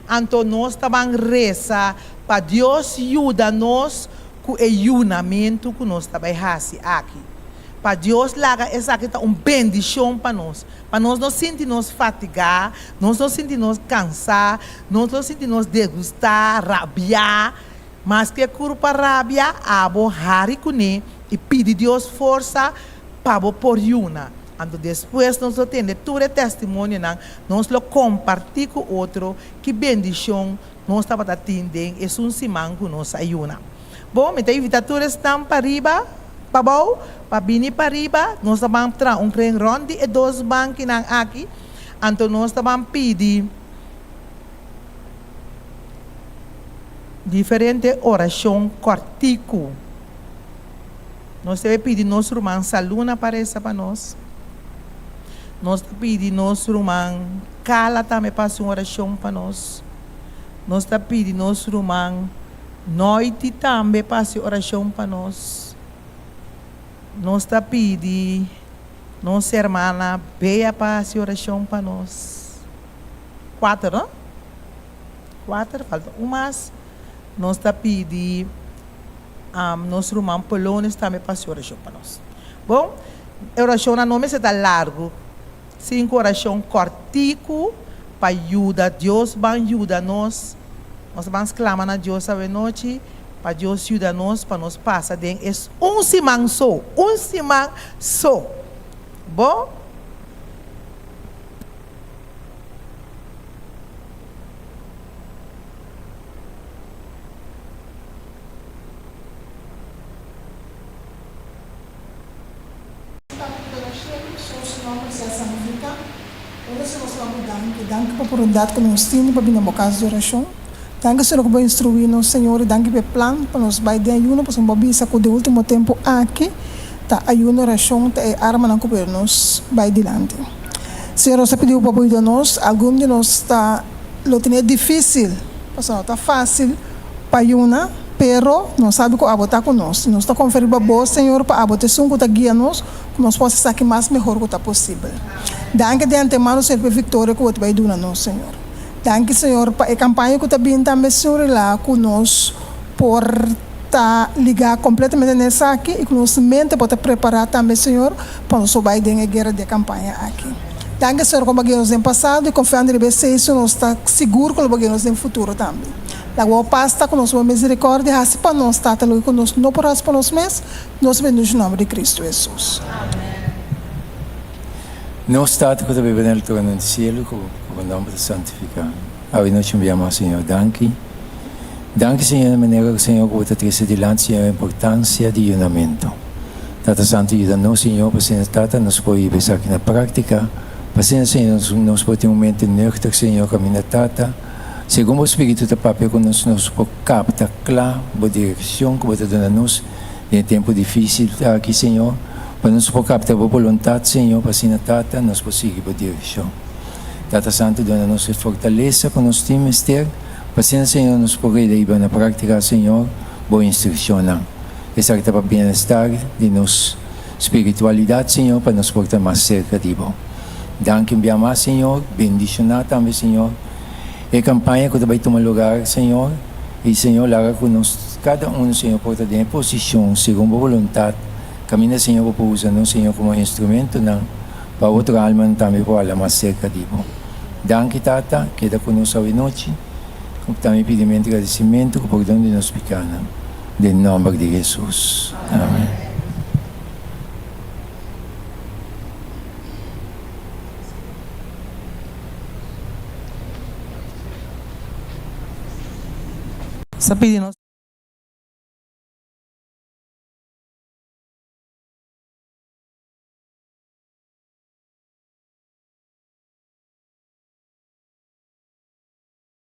anto nos ta ban resa pa Dios yuda nos ku e yunamentu ku nos ta bai hasi aki. Pa Dios laga esaki ta un bendishon pa nos, pa nos no sinti nos fatigá, nos no sinti nos kansá, nos no sinti nos degustá, rabiá. Maske kurpa rabia, abo hari kuné i pidi Dios forsa pa bo por yuna. Anto despues nos lo tende tur e testimonionan, nos lo kompartí ku otro ki bendishon nos tabata tin den esun siman ku nos a yuna. Bon, mi ta invitá tur esnan pariba, pabou, pa bini pariba. Nos ta ban traha un kren rònt di e dos bankinan aki. Anto nos ta ban pidi diferente orashon kòrtiku. Nos debe pidi nos ruman Saluna pa resa pa nos. Nos ta pidi nos ruman Kala tambe pa hasi un orashon pa nos. Nos ta pidi nos ruman. Noiti tambe pa hasi orashon pa nos. Nos ta pidi nos hermana Bea pa hasi orashon pa nos. Kuater, no? Kuater, falta un mas. Nos ta pidi nos ruman Polones tambe pa hasi orashon pa nos. Bon, e orashonnan no mester ta largu. Sinku orashon kòrtiku pa yuda Dios ban yuda nos. Nos ta ban sklama na Dios awenochi pa Dios yuda nos pa nos pasa den es un siman so, un siman so. Bo? Tata ku ta na shelu, Señor su nomber sea santifiká. Ora Señor nos ta bo danki. Danki pa oportunidat ku nos tin pa bini na bo kas di orashon. Danki Señor ku bo a instruí nos Señor i danki pa e plan pa nos bai den ayuno pasobra bo a bisa ku den ultimo tempu aki ta ayuno i orashon ta e armanan ku por yuda nos bai dilanti. Señor nos ta pidi bo pa bo yuda nos. Algun di nos ta lo tene difisil pasobra no ta fasil pa yuna, pero nos sabi ku abo ta ku nos, i nos ta konfia riba bo, Señor, pa abo ta esun ku ta guia nos, ku nos por hasi esaki mas mehor ku ta posibel. Danki di antemano, Señor, pa e viktoria ku bo ta bai duna nos, Señor. Danki, Señor, pa e kampaña ku ta bin tambe, Señor, i la ku nos por ta ligá kompletamente na esaki i ku nos mente por ta prepará tambe, Señor, pa nos por bai den e guera di e kampaña aki. Danki, Señor, ku bo a guia nos den pasado i konfiando riba esei, Señor, nos ta sigur ku lo bo guia nos den futuro tambe. Laga bo pas ta ku nos, bo miserikòrdia hasi pa nos, Tata, loke ku nos no por hasi pa nos mes, nos bendisho nòmber di Kristu Hesus. Nos Tata ku ta biba den altura den sielu, ku bo nòmber ta santifiká. Awe nochi un bia mas, Señor, danki. Danki, Señor, na manera ku, Señor, ku bo ta trese dilanti, Señor, e importansia di yunamentu. Tata Santu, yuda nos, Señor, pa asina, Tata, nos por hiba esaki na práktika, pa asina, Señor, nos por tin un mente nuchter, Señor, kaminda, Tata, Segun bo spiritu ta papia ku nos, nos por kapta kla bo direkshon ku bo ta duna nos den e tempu difísil aki, Señor, pa nos por kapta bo boluntat, Señor, pa asina, Tata, nos por sigui bo direkshon. Tata Santu, duna nos e fortalesa ku nos tin mester, pa asina, Señor, nos por reda hiba na práktika, Señor, bo instrukshonnan. Esaki ta pa bienestar di nos spiritualidat, Señor, pa nos por ta mas serka di bo. Danki un bia mas, Señor. Bendishoná tambe, Señor, e kampaña ku ta bai tuma lugar, Señor. I, Señor, laga ku nos kada unu, Señor, por ta den e posishon segun Bo boluntat. Kaminda, Señor, Bo por usa nos, Señor, komo instrumentonan pa otro almanan tambe por hala mas serka di Bo. Danki, Tata. Keda ku nos awenochi. Ta mi pidimentu i gradisimentu ku pordon di nos pikánan. Den nòmber di Hesus. Amen. Sa pidi nos.